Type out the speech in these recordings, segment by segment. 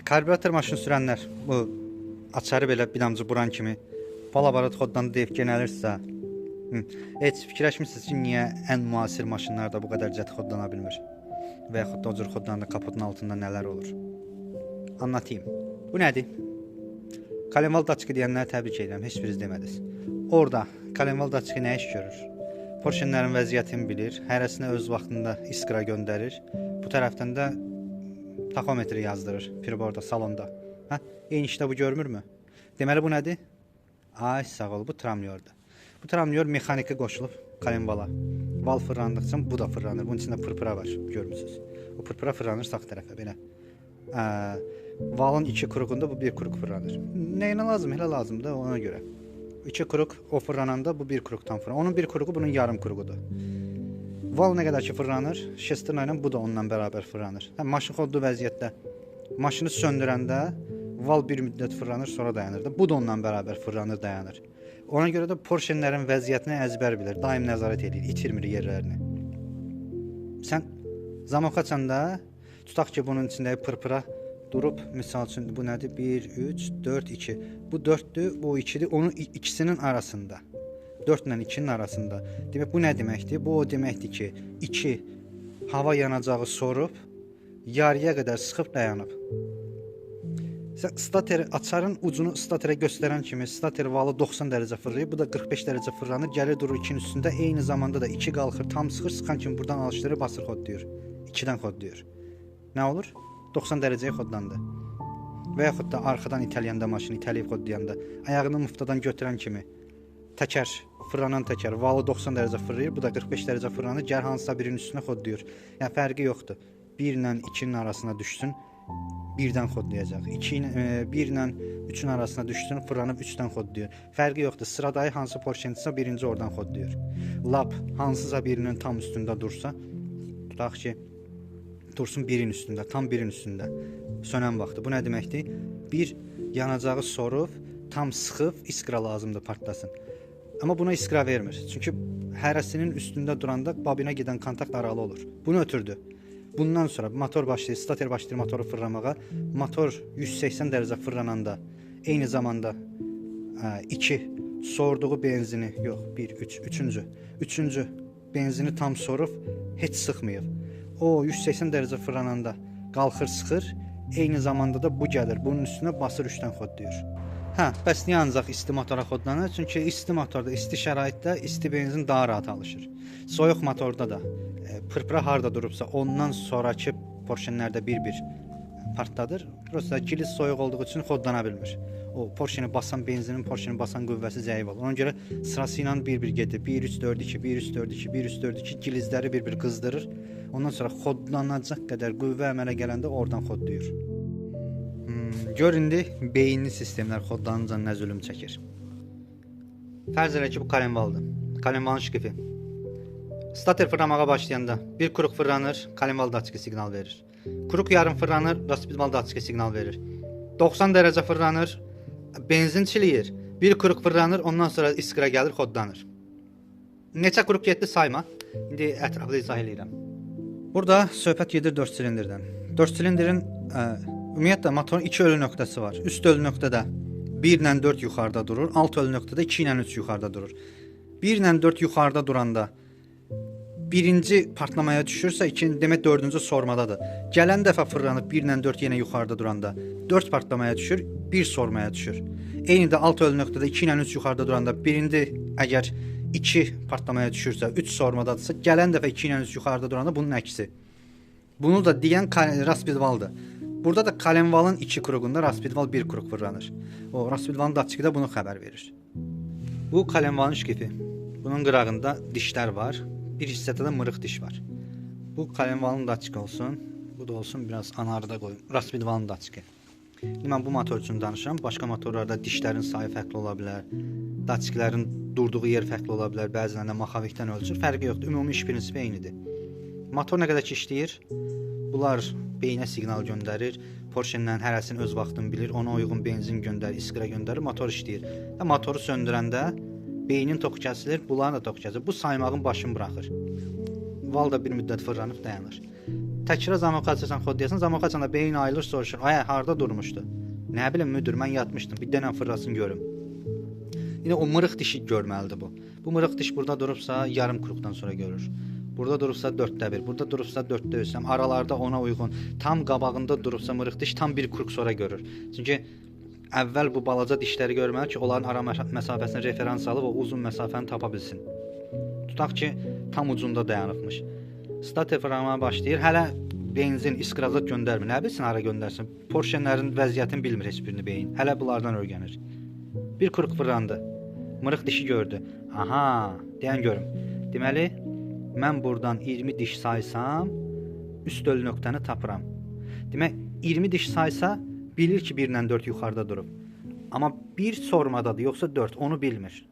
Karbürator maşın sürənlər bu açarı belə bir damcı buran kimi balabarat xoddan deyib genəlirsə, heç fikirləşmirsiniz ki, niyə ən müasir maşınlarda bu qədər cət xoddana bilmir? Və yaxud da o cür xodlananda kapotun altında nələr olur? Anlatayım. Bu nədir? Kalenval daçkı deyənləri təbrik edirəm, heç biriniz demədiniz. Orada kalenval daçkı nə iş görür? Porşenlərin vəziyyətini bilir, hərəsinə öz vaxtında iskra göndərir. Bu tərəfdən də taxometri yazdırır priborda, salonda. Hə? Eyni işdə bu görmürmü? Deməli bu nədir? Ay sağ ol, bu tramlyordur. Bu tramlyor mexaniki qoşulub kalenvala. Val fırlandıqca bu da fırlanır. Bunun içində pırpıra var, görmüsünüz. O pırpıra fırlanır sağ tərəfə belə. Valın iki kruqunda bu bir kruq fırlanır. Nəyinə lazım? Elə lazımdır ona görə. İki kruq o fırlananda bu bir kruqdan fırlanır. Onun bir kruqu bunun yarım kruqudur. Val nə qədər ki fırlanır, şesterna ilə bu da onunla bərabər fırlanır. Hə, maşın xodlu vəziyyətdə maşını söndürəndə val bir müddət fırlanır, sonra dayanır da. Bu da onunla bərabər fırlanır, dayanır. Ona görə də porşenlərin vəziyyətini əzbər bilir, daim nəzarət edir, itirmir yerlərini. Sən zamok açanda, tutaq ki, bunun içində pırpıra durub, misal üçün bu nədir? 1, 3, 4, 2. Bu 4-dür, bu 2-dir, onun ikisinin arasında. 4 ilə 2-nin arasında. Demək, bu nə deməkdir? Bu o deməkdir ki, 2 hava yanacağı sorub, yarıya qədər sıxıb dayanıb. Sən starteri açarın ucunu starterə göstərən kimi starter valı 90 dərəcə fırlayır, bu da 45 dərəcə fırlanır, gəlir durur 2-nin üstündə, eyni zamanda da 2 qalxır, tam sıxır, sıxan kimi buradan alışdırır, basır xodlayır. 2-dən xodlayır. Nə olur? 90 dərəcəyə xodlandı. Və yaxud da arxadan itələyəndə maşını itələyib xodlayanda, ayağını muftadan götürən kimi təkər, fırlanan təkər, valı 90 dərəcə fırlayır, bu da 45 dərəcə fırlanır, gəl hansısa birinin üstünə xodlayır. Yəni fərqi yoxdur. 1 ilə 2-nin arasına düşsün, birdən xodlayacaq. 1 ilə 3-ün arasına düşsün, fırlanıb 3-dən xodlayır. Fərqi yoxdur. Sıradakı hansı porşentisə birinci oradan xodlayır. Lap hansısa birinin tam üstündə dursa, tutaq ki, dursun birin üstündə, tam birin üstündə sönən vaxtı. Bu nə deməkdir? Bir yanacağı sorub, tam sıxıb, iskra lazımdır partlasın. Amma buna iskra vermir. Çünki hərəsinin üstündə duranda babinə gedən kontakt aralı olur. Bunu ötürdü. Bundan sonra motor başlayır, starter başlayır motoru fırlamağa. Motor 180 dərəcə fırlananda eyni zamanda 2 sorduğu benzini, yox 1, 3, üçüncü benzini tam sorub, heç sıxmayıb. O 180 dərəcə fırlananda qalxır, sıxır, eyni zamanda da bu gəlir, bunun üstünə basır 3-dən xodlayır. Hə, bəs niyə ancaq isti motora xodlanır? Çünki isti motorda, isti şəraitdə isti benzin daha rahat alışır. Soyuq motorda da pırpıra harda durubsa, ondan sonrakı porşenlərdə bir-bir partladır. Prosta giliz soyuq olduğu üçün xodlana bilmir. O porşeni basan benzinin porşeni basan qüvvəsi zəif olur. Ona görə sırası ilə bir-bir gedir. 1 3 4 2 1 3 4 2 1 3 4 2 gilizləri bir-bir qızdırır. Ondan sonra xodlanacaq qədər qüvvə əmələ gələndə oradan xodlayır. Gör indi beyinli sistemlər xodlanınca nə zülüm çəkir. Fərz elə ki, bu kalenvaldır. Kalenvalın şkifi. Starter fırlamağa başlayanda bir kruq fırlanır, kalenval daçkı siqnal verir. Kruq yarım fırlanır, raspidval daçkı siqnal verir. 90 dərəcə fırlanır, benzin çiliyir. Bir kruq fırlanır, ondan sonra iskra gəlir, xodlanır. Neçə kruq getdi sayma. İndi ətraflı izah eləyirəm. Burada söhbət gedir 4 silindirdən. 4 silindirin ümumiyyətlə motorun 2 ölü nöqtəsi var. Üst ölü nöqtədə 1 ilə 4 yuxarıda durur, alt ölü nöqtədə 2 ilə 3 yuxarıda durur. 1 ilə 4 yuxarıda duranda birinci partlamaya düşürsə, ikinci, demək dördüncü sormadadır. Gələn dəfə fırlanıb 1 ilə 4 yenə yuxarıda duranda 4 partlamaya düşür, 1 sormaya düşür. Eyni də alt ölü nöqtədə 2 ilə 3 yuxarıda duranda birinci əgər 2 partlamaya düşürsə, 3 sormadadırsa, gələn dəfə 2 ilə 3 yuxarıda duranda bunun əksi. Bunu da deyən raspidvaldır. Burada da kalenvalın 2 kruqunda raspidval 1 kruq fırlanır. O raspidvalın daçkı da bunu xəbər verir. Bu kalenvalın şkifi. Bunun qırağında dişlər var. Bir hissədə də mırıq diş var. Bu kalenvalın daçkı olsun. Bu da olsun biraz anarda qoyum. Raspidvalın daçkı. İndi mən bu motor üçün danışıram. Başqa motorlarda dişlərin sayı fərqli ola bilər. Daçkilərin durduğu yer fərqli ola bilər. Bəzilərində maxavikdən ölçür. Fərqi yoxdur. Ümumi iş prinsipi eynidir. Motor nə qədər ki işləyir, bunlar beyinə siqnal göndərir. Porşenlərin hərəsinin öz vaxtını bilir, ona uyğun benzin göndərir, iskra göndərir, motor işləyir. Və motoru söndürəndə beynin toku kəsilir, bunların da toku kəsilir. Bu saymağın başını buraxır. Val da bir müddət fırlanıb dayanır. Təkrar zamok açırsan, xodlayasan, zamok açanda beyin ayılır, soruşur. Ay, harda durmuşdu? Nə bilim müdür, mən yatmışdım. Bir dənə fırlasın görüm. Yine o mırıq dişi görməlidir bu. Bu mırıq diş burada durubsa yarım kruqdan sonra görür. Burada durubsa 4-də 1, burada durubsa 4-də 3. Aralarda ona uyğun. Tam qabağında durubsa mırıq diş tam bir kruq sonra görür. Çünki əvvəl bu balaca dişləri görməli ki, onların ara məsafəsini referans alıb o uzun məsafəni tapa bilsin. Tutaq ki, tam ucunda dayanıbmış. Starter fırlamağa başlayır. Hələ benzin, iskrazat göndərmir. Nə bilsin hara göndərsin? Porşenlərin vəziyyətini bilmir heç birini beyin. Hələ bunlardan öyrənir. Bir kruq fırlandı. Mırıq dişi gördü. Aha, deyən görüm. Deməli, mən buradan 20 diş saysam, üst öl nöqtəni tapıram. Demək, 20 diş saysa, bilir ki 1 ilə 4 yuxarıda durub. Amma 1 sormadadır, yoxsa 4, onu bilmir.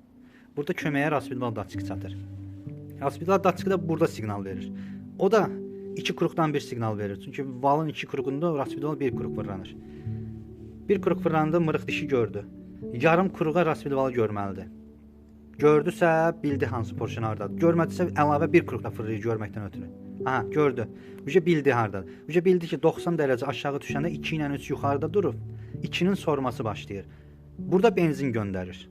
Burada köməyə raspidval datçiki çatır. Raspidval datçiki də burada siqnal verir. O da 2 kruqdan bir siqnal verir. Çünki valın 2 kruqunda raspidval 1 kruq fırlanır. 1 kruq fırlandı, mırıq dişi gördü. Yarım kruqa raspidvalı görməlidir. Gördüsə, bildi hansı porşen hardadır. Görmədisə, əlavə bir kruq da fırlayır görməkdən ötürü. Aha, gördü. Ücə bildi hardadır. Ücə bildi ki, 90 dərəcə aşağı düşəndə 2 ilə 3 yuxarıda durub, 2-nin sorması başlayır. Burada benzin göndərir.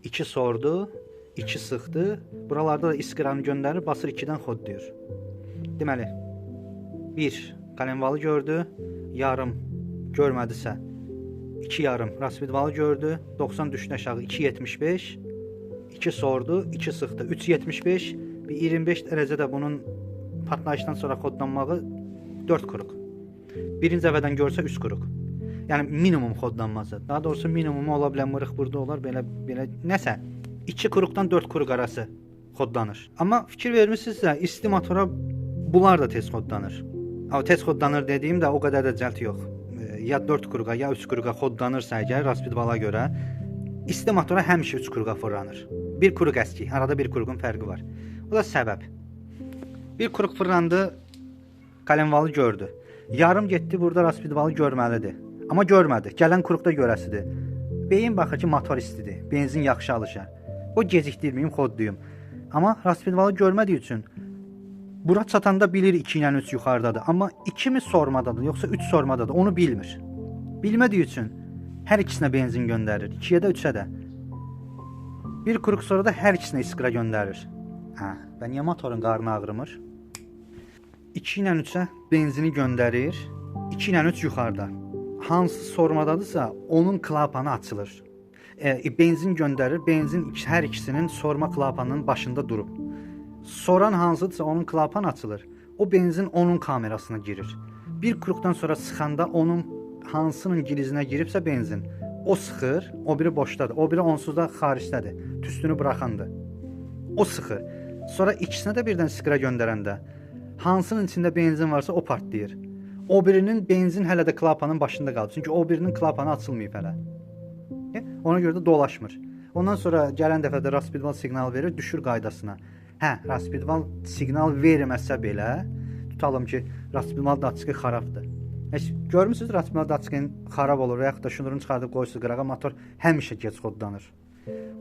2 sordu, 2 sıxdı. Buralarda da iskranı göndərir, basır 2-dən xodlayır. Deməli, 1 kalenvalı gördü, yarım görmədisə 2 yarım raspidvalı gördü, 90 düşdü aşağı 2.75, 2 sordu, 2 sıxdı, 3.75, bir 25 dərəcə də bunun partlayışdan sonra xodlanmağı 4 kruq. Birinci dəfədən görsə 3 kruq. Yəni minimum xodlanması. Daha doğrusu minimumu ola bilən mırıq burada olar, belə nəsə 2 kruqdan 4 kruq arası xodlanır. Amma fikir vermisinizsə, isti motora bunlar da tez xodlanır. Amma tez xodlanır dediyim də o qədər də cəld yox. Ya 4 kruqa, ya 3 kruqa xodlanırsa əgər raspidvala görə, isti motora həmişə 3 kruqa fırlanır. 1 kruq əski, arada 1 kruqun fərqi var. O da səbəb. 1 kruq fırlandı, kalenvalı gördü. Yarım getdi, burada raspidvalı görməlidir. Amma görmədi, gələn kruqda görəsidir. Beyin baxır ki, motor istidir, benzin yaxşı alışar. O gecikdirməyim, xodluyum. Amma raspidvalı görmədiyi üçün bura çatanda bilir 2 ilə 3 yuxarıdadır. Amma 2 mi sormadadır, yoxsa 3 sormadadır, onu bilmir. Bilmədiyi üçün hər ikisinə benzin göndərir, 2-yə də 3-ə də. Bir kruq sonra da hər ikisinə iskra göndərir. Hə, və niyə motorun qarnı ağrımır? 2 ilə 3-ə benzini göndərir, 2 ilə 3 yuxarıda. Hansı sormadadırsa, onun klapanı açılır. Benzin göndərir, benzin hər ikisinin sorma klapanının başında durub. Soran hansıdırsa, onun klapanı açılır. O benzin onun kamerasına girir. Bir kruqdan sonra sıxanda onun hansının girizinə giribsə benzin, o sıxır, o biri boşdadır, o biri onsuz da xaricdədir, tüstünü buraxandır. O sıxır. Sonra ikisinə də birdən iskra göndərəndə hansının içində benzin varsa o partlayır. O birinin benzin hələ də klapanın başında qalır. Çünki o birinin klapanı açılmayıb hələ. Ona görə də dolaşmır. Ondan sonra gələn dəfə də raspidval siqnal verir, düşür qaydasına. Hə, raspidval siqnal verməsə belə, tutalım ki, raspidval datçiki xarabdır. Heç görmüsünüz raspidval datçikinin xarab olur və yaxud da şnurunu çıxardıb qoyursunuz qırağa, motor həmişə gec xodlanır.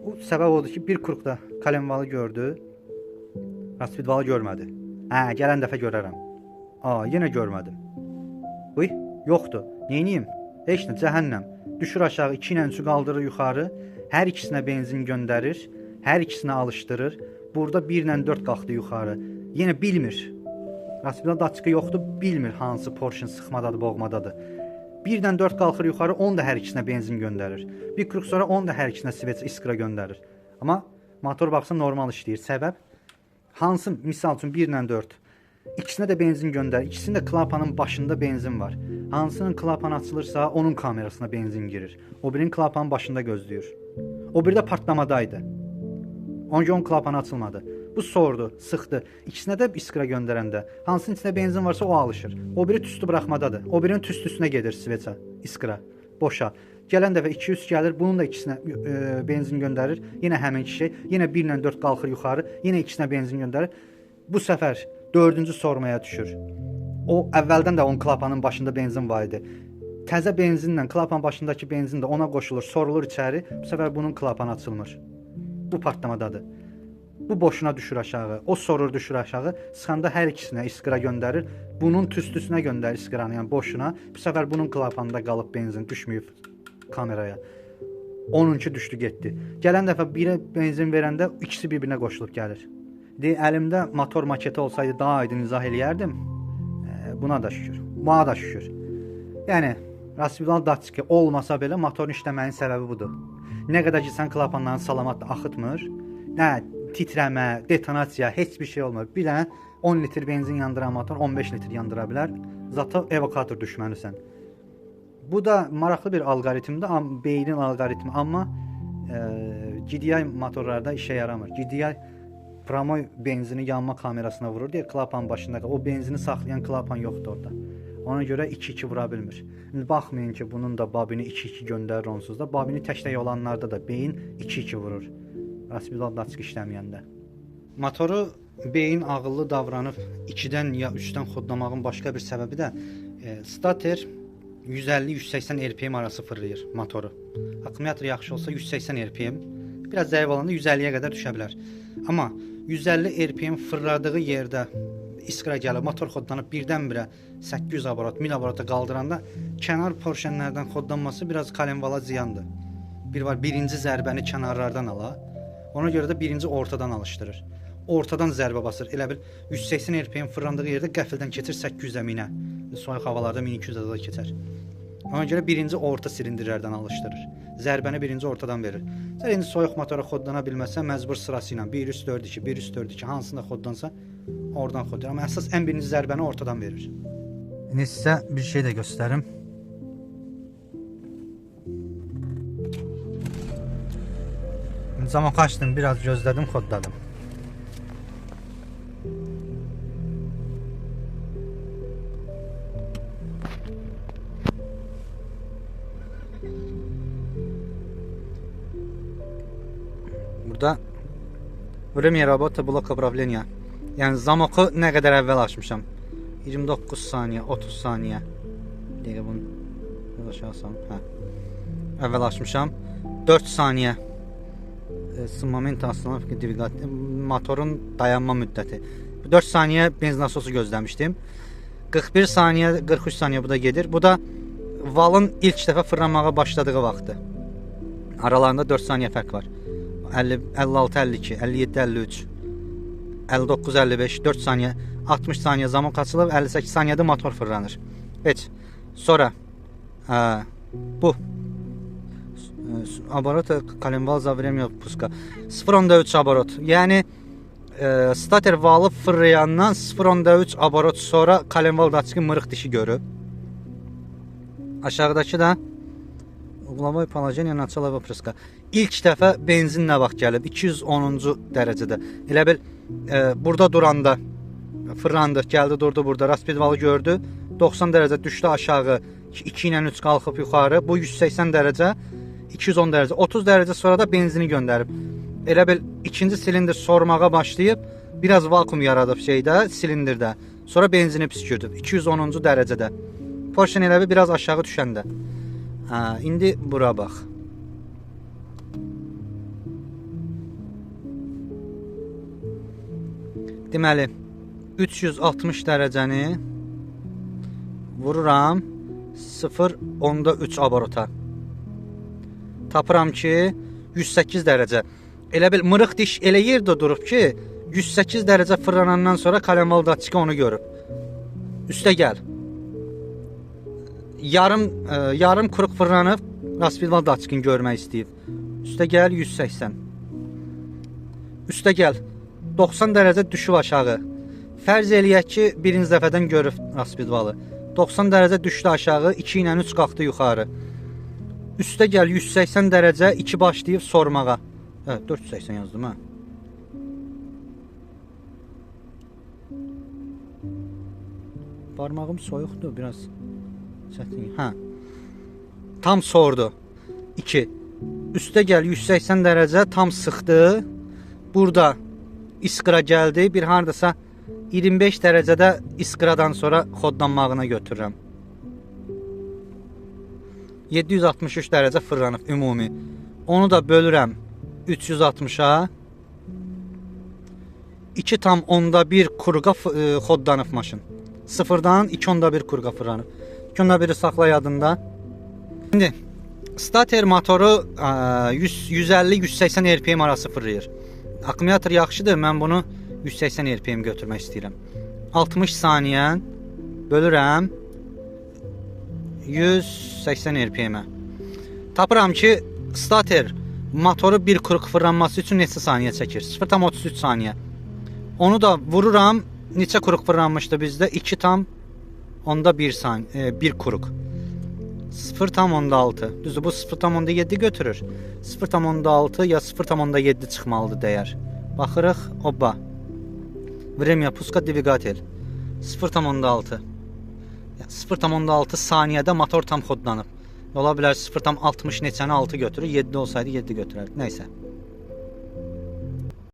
O səbəb odur ki, bir kruqda kalenvalı gördü, raspidvalı görmədi. Hə, gələn dəfə görərəm. A, yenə görmədim. Uy, yoxdur. Neyniyim? Heç nə, cəhənnəm. Düşür aşağı, 2 ilə 3-ü qaldırır yuxarı, hər ikisinə benzin göndərir, hər ikisinə alışdırır. Burada 1 ilə 4 qalxdı yuxarı. Yenə bilmir. Raspidval datçiki yoxdur, bilmir hansı porşen sıxmadadır, boğmadadır. 1 ilə 4 qalxır yuxarı, onu da hər ikisinə benzin göndərir. Bir kruq sonra onu da hər ikisinə sveç iskra göndərir. Amma motor baxsa normal işləyir. Səbəb hansı, misal üçün 1 ilə 4. İkisinə də benzin göndərir. İkisinin də klapanın başında benzin var. Hansının klapanı açılırsa onun kamerasına benzin girir. O birinin klapanın başında gözləyir. O biri də partlamadaydı. Ona görə onun klapanı açılmadı. Bu sordu, sıxdı. İkisinə də iskra göndərəndə hansının içində benzin varsa o alışır. O biri tüstü buraxmadadır. O birinin tüstüsünə gedir sveça, iskra, boşa. Gələn dəfə 200 gəlir, bunun da ikisinə benzin göndərir. Yenə həmin kişi, yenə 1 ilə 4 qalxır yuxarı, yenə ikisinə benzin göndərir. Bu səfər dördüncü sormaya düşür. O əvvəldən də onun klapanın başında benzin var idi. Təzə benzinlə klapanın başındakı benzin də ona qoşulur, sorulur içəri. Bu səfər bunun klapanı açılmır. Bu partlamadadır. Bu boşuna düşür aşağı. O sorur, düşür aşağı. Sıxanda hər ikisinə iskra göndərir. Bunun tüstüsünə göndərir iskranı, yəni boşuna. Bu səfər bunun klapanında qalıb benzin, düşməyib kameraya. Onunki düşdü, getdi. Gələn dəfə birə benzin verəndə ikisi bir-birinə qoşulub gəlir. De, əlimdə motor maketi olsaydı daha aydın izah eləyərdim. Buna da şükür. Buna da şükür. Yəni, raspidval datçiki olmasa belə motorun işləməyinin səbəbi budur. Nə qədər ki sən klapanlarını salamat axıtmır, nə titrəmə, detonasiya, heç bir şey olmur. Bir dənə 10 litr benzin yandıran motor 15 litr yandıra bilər. Zata evokator düşməlisən. Bu da maraqlı bir alqoritmdir, beynin alqoritmi, amma GDI motorlarda işə yaramır. GDI pramoy benzini yanma kamerasına vurur deyə klapan başında o benzini saxlayan klapan yoxdur orada. Ona görə 2-2 vura bilmir. İndi baxmayın ki, bunun da babini 2-2 göndərir onsuz da. Babini tək-tək olanlarda da beyin 2-2 vurur. Raspidval datçik işləməyəndə. Motoru beyin ağıllı davranıb 2-dən ya 3-dən xodlamağın başqa bir səbəbi də starter 150-180 RPM arası fırlayır motoru. Akkumulyator yaxşı olsa 180 RPM, biraz zəif olanda 150-yə qədər düşə bilər. Amma 150 RPM fırladığı yerdə iskra gəlib, motor xodlanıb birdən-birə 800 aborot, 1000 aborota qaldıranda kənar porşenlərdən xodlanması biraz kalenvala ziyandır. Bir var, birinci zərbəni kənarlardan ala, ona görə də birinci ortadan alışdırır. Ortadan zərbə basır. Elə bil 180 RPM fırlandığı yerdə qəfildən keçir 800-ə 1000-ə. Soyuq havalarda 1200-ə də keçər. Ona görə birinci orta silindirlərdən alışdırır. Zərbəni birinci ortadan verir. Sən indi soyuq motora xodlana bilməsən, məcbur sırası ilə 1 3 4 2 1 3 4 2 hansında xodlansa oradan xodlayır. Amma əsas ən birinci zərbəni ortadan verir. İndi sizə bir şey də göstərim. Zamoku açdım, biraz gözlədim, xodladım. Burada Время работы блока управления. Yəni zamoku nə qədər əvvəl açmışam. 29 saniyə, 30 saniyə. Dəqiqə bunu biraz aşağı salım. Hə. Əvvəl açmışam. 4 saniyə. Moment aslında motorun dayanma müddəti. 4 saniyə benzin nasosu gözləmişdim. 41 saniyə, 43 saniyə bu da gedir. Bu da valın ilk dəfə fırlanmağa başladığı vaxtı. Aralarında 4 saniyə fərq var. 56, 52, 57, 53, 59, 55, 4 saniyə, 60 saniyə zamok açılıb, 58 saniyədə motor fırlanır. Heç. Sonra bu aborot kalenval za vremya puska 0.3 aborot. Yəni starter valı fırlayandan 0.3 aborot sonra kalenval datçiki mırıq dişi görüb. Aşağıdakı da uqlavoy положение начала выпрыска. İlk dəfə benzin nə vaxt gəlib? 210-cu dərəcədə. Elə bil burada duranda fırlandı, gəldi, durdu burada. Raspidvalı gördü. 90 dərəcə düşdü aşağı. 2 ilə 3 qalxıb yuxarı. Bu 180 dərəcə, 210 dərəcə. 30 dərəcə sonra da benzini göndərib. Elə bil ikinci silindir sormağa başlayıb, biraz vakuum yaradıb şeydə, silindirdə. Sonra benzini püskürdüb 210-cu dərəcədə. Porşen elə bil biraz aşağı düşəndə. Hə, indi bura bax. Deməli, 360 dərəcəni vururam 0.3 aborota. Tapıram ki, 108 dərəcə. Elə bil, mırıq diş elə yerdə durub ki, 108 dərəcə fırlanandan sonra kalenval datçiki onu görüb. Üstə gəl. Yarım kuruq fırlanıb, raspidval datçikini görmək istəyib. Üstə gəl, 180. Üstə gəl, 90 dərəcə düşüb aşağı. Fərz eləyək ki, birinci dəfədən görüb raspidvalı. 90 dərəcə düşdü aşağı, 2 ilə 3 qalxdı yuxarı. Üstə gəl, 180 dərəcə, 2 başlayıb sormağa. Hə, 480 yazdım, hə. Barmağım soyuqdur, biraz çətin. Hə. Tam sordu. 2. Üstə gəl, 180 dərəcə, tam sıxdı. Burada iskra gəldi. Bir hardasa 25 dərəcədə iskradan sonra xodlanmağına götürürəm. 763 dərəcə fırlanıb ümumi. Onu da bölürəm 360-a. 2,1 kruqa xodlanıb maşın. Sıfırdan 2,1 kruqa fırlanıb. 2,1-i saxla yadında. İndi starter motoru 150-180 RPM arası fırlayır. Akkumulyator yaxşıdır. Mən bunu 180 RPM götürmək istəyirəm. 60 saniyə bölürəm 180 RPM-ə. Tapıram ki, starter motoru bir kruq fırlanması üçün neçə saniyə çəkir? 0,33 saniyə. Onu da vururam. Neçə kruq fırlanmışdı bizdə? 2,1 saniyə, 1 kruq. 0,6. Düzdür, bu 0,7 götürür. 0,6 ya 0,7 çıxmalıdır dəyər. Baxırıq, oba. Vremya puska dvigatel. 0,6. 0,6 saniyədə motor tam xodlanıb. Ola bilər 0,60 neçəni 6 götürür, 7 olsaydı 7 götürərdi. Nəysə.